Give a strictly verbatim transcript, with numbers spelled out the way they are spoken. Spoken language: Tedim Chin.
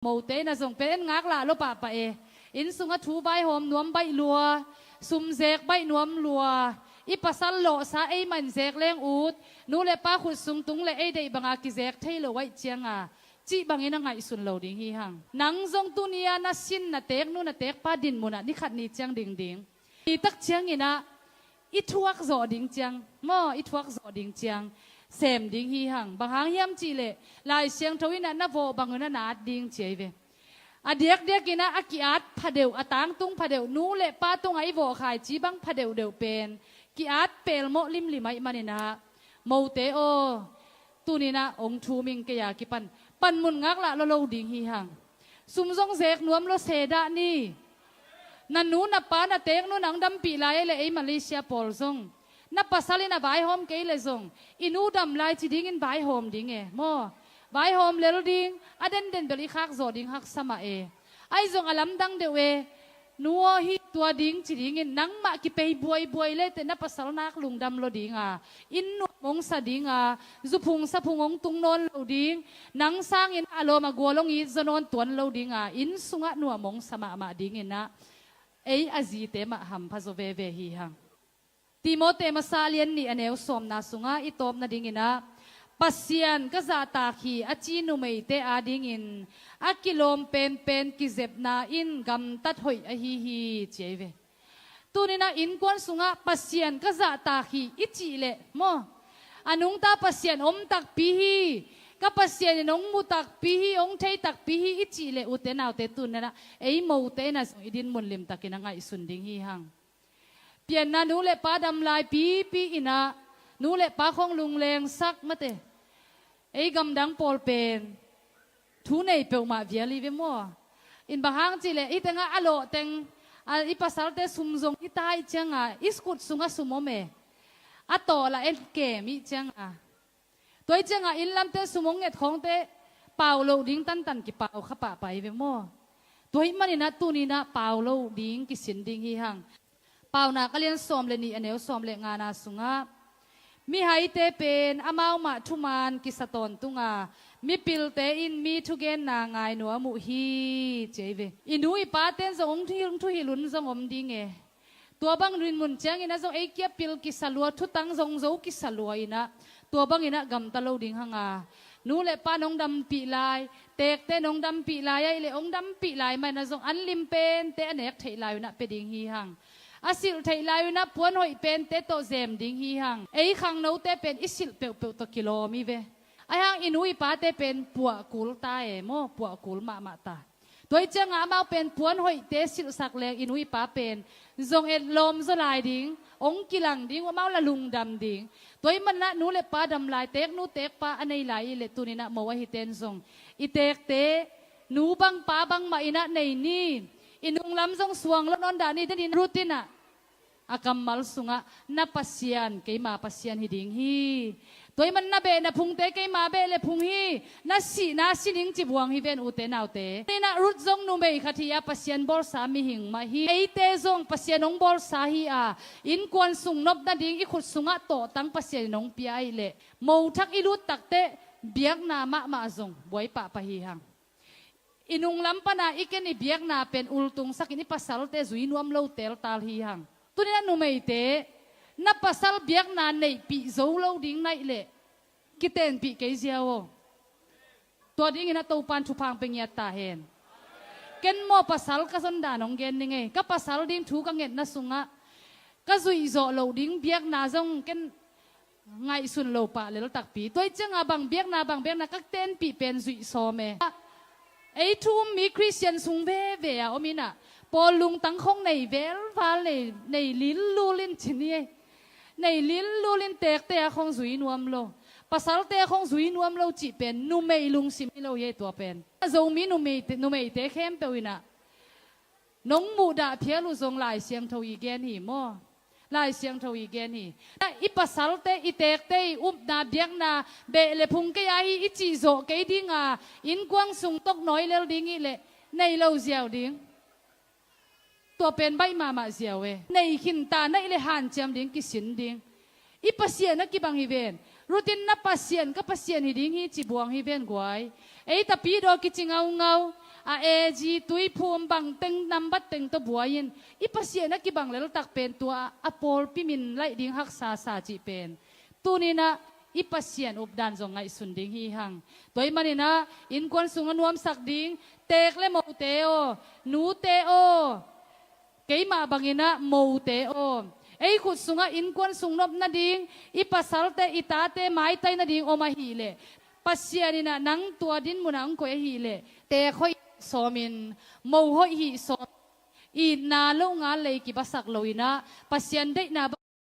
Mote in a zong pen en ngak lah lo pahpah e. Inn sungah thu vaihawm nuam baih lua, sum zek baih nuam lua, i pasal lawhsa ei man zek leng ut, nu le pa khut sung tung le ei deih banga kizek thei lo aih cianga cih bangin a ngaihsun lo ding hi hang. Nang zong tuni-a na sin na teek nu na teek pa din munah ni khat ni ciang ding ding. Ni tak cianginah i thuak zawh ding ciang maw, i thuak zawh ding ciang sem ding hi hang. Bang hang hiam cihleh Lai Siangtho inah na vawh bangin a na at ding ci ahi ve. A diakdiakinah a ki-at phadeuh, a tangtung phadeuh, nu le pa tungah i vawh khaici bang phadeuhdeuh pen ki-at pelmawh limlim aih maninah mote aw, tuninah ong thuming kei a kipan panmun ngak lah lo lo ding hi hang. Sum zong zek nuam lo se dah ni. Na nu na pa na teek nu nang dampih lai le ei Malaysia pawl zong na pasal in a vaihawm kei le zong i nu dam lai ci dingin vaihawm ding e maw? Vaihawm lel ding, a denden bel i khak zawh ding haksa mah e. Ahi zong a lamdang deuh e. Nu aw hi tua ding ci dingin nangmah kipei buaibuai le teh na pasal nak lungdam lo dinga, inn nuam ong sa dinga, zuphung saphung ong tung nawn lo ding, nang sangin a lawm a gual ong it zaw nawn tuan lo dinga, inn sungah nuam ong sa mahmah dinginah ei a zite mah hampha zaw veve hi hang. Timote masa a lian nih a neu sawmna sungah i tawp nadinginah Pasian ka zahtak hi a ci numeite adingin a kilawm penpen kizepna in gamtat hoih ahi hi ci ahi ve. Tuninah innkuan sungah Pasian ka zahtak hi i cih leh maw, a nungta Pasian om takpi hi, ka Pasian in hong mu takpi hi, hong thei takpi hi i cih leh ute naute tuninah ei mote inah zong i dinmun limtakin a ngaihsun ding hi hang. Pianna nu le pa dam lai pipi inah nu le pa khong lunglengsak mate. Ei gamdang pawl pen thu nei peuhmah vial hi ve maw? In bang hang cihleh i tengah a lawhteng a i pasalte sum zong i tai cianga i kut sungah sum om e. A tawh lah en kem ih cianga Tua hi ciangah inn lamte sum hong nget khawngte pau loh ding tantan kipau kha pahpah hi ve maw? Tua hih maninah tuninah pau loh ding kisin ding hi hang. Paunak a lian sawm le nih a neu sawm le ngana sungah mihaite pen amau mah thuman kisa tawntunga mipilte in mi thugenna ngai nuam uh hi ci ahi ve. I nu i pate in zong hong thuhilh hun zong om ding e. Tua bang rinmun ciangin a zong ei kia pil kisa lua, thutang zong zo kisa lua inah tua banginah gamta lo ding hanga. Nu le pa nong dampih lai, teekte nong dampih lai ahi le hong dampih lai mah inah zong an lim pente a nek theih lai unah pia ding hi hang. A silh theih lai unah puan hoih pente tawh zem ding hi hang. Ei khangnote pen i silh peuhpeuh tawh kilawm hi ve. Ahi hang i nu i pate pen puah kul ta e maw, puah kul mahmah ta. Tua hi ciangah amau pen puan hoihte silhsak leng i nu i pa pen zong et lawm zaw lai ding, hong kilang ding, amau la lungdam ding. Tua hi manah nu le pa dam lai, teek nu teek pa a nei lai i le tuninah mo ahi ten zong i teekte nu bang pa bang mah inah nei ni. I nunglam zong suang lo nawn dah ni, denin Ruth inah a kammal sungah na Pasian keima Pasian hi ding hi. Tua hi man na beh na phungte keima beh le phung hi. Na sihna sining ci buang hi ven ute naute. Inah Ruth zong numei khat hi a Pasian bawlsa mihing mah hi. Eite zong Pasian hong bawlsa hi a innkuan sung nop nading i khut sungah tawhtang Pasian in hong pia ahi leh mothak i lut takteh biakna mahmah zong buai pahpah hi hang. I nunglam pana i ken i biakna pen ultungsakin i pasalte zui nuam lo teltal hi hang. Tuninah numeite na pasal biakna neihpih zo lo ding naih leh kitenpih kei ziau aw. Tua dinginah Topan thupha pia ngiat ta hen. Ken maw pasal ka zondan hong gen ni ngei, ka pasal ding thu ka ngetna sungah ka zuih zawh loh ding biakna zong ken ngaihsun lo pah lel takpi. Tua hi ciangah bang biakna bang biakna ka tenpih pen zuih sawm e. Ei thu um mi Khristian sung veve a om inah pawl lungtang khong nei velval nei, nei lillul in ci ni ei. Nei lillul in teekte a khong zui nuam lo, pasalte a khong zui nuam lo cih pen numei lungsim hi lo hi ei tua pen. Zomi numeite, numeite khempeuh inah nong muhdah phial uh zong Lai Siangtho i gen hi maw? Lai Siangtho i gen hi. I pasalte i teekte i upna biakna beh le phung kei ahi i cihzawh kei dinga innkuan sung toknawi lel ding i leh nei lo ziau ding. Tua pen baih mahmah ziau e. Nei khinta naih le hanciam ding kisin ding. I Pasian a kibang hi ven. Ruth in na Pasian ka Pasian hi ding hi ci buang hi ven guai. Ei tapidaw kici ngaungau. a AG tuiphum bang teng nambat teng tawh buai in i Pasian a kibang leltak pen tua a pawlpi min laih ding haksa sa cih pen tuninah i Pasian updan zong ngaihsun ding hi hang. Tua ih maninah innkuan sung a nuamsak ding teek le mote aw, nute aw, keimah banginah mote aw, ei khut sungah innkuan sung nop nading i pasalte i tate maitai nading om ahih leh Pasian inah nang tua din munah hong koih ahih leh teek hoih sawmin, mo hoih hih sawm, itna lo ngal lei kibasak lo inah Pasian deihna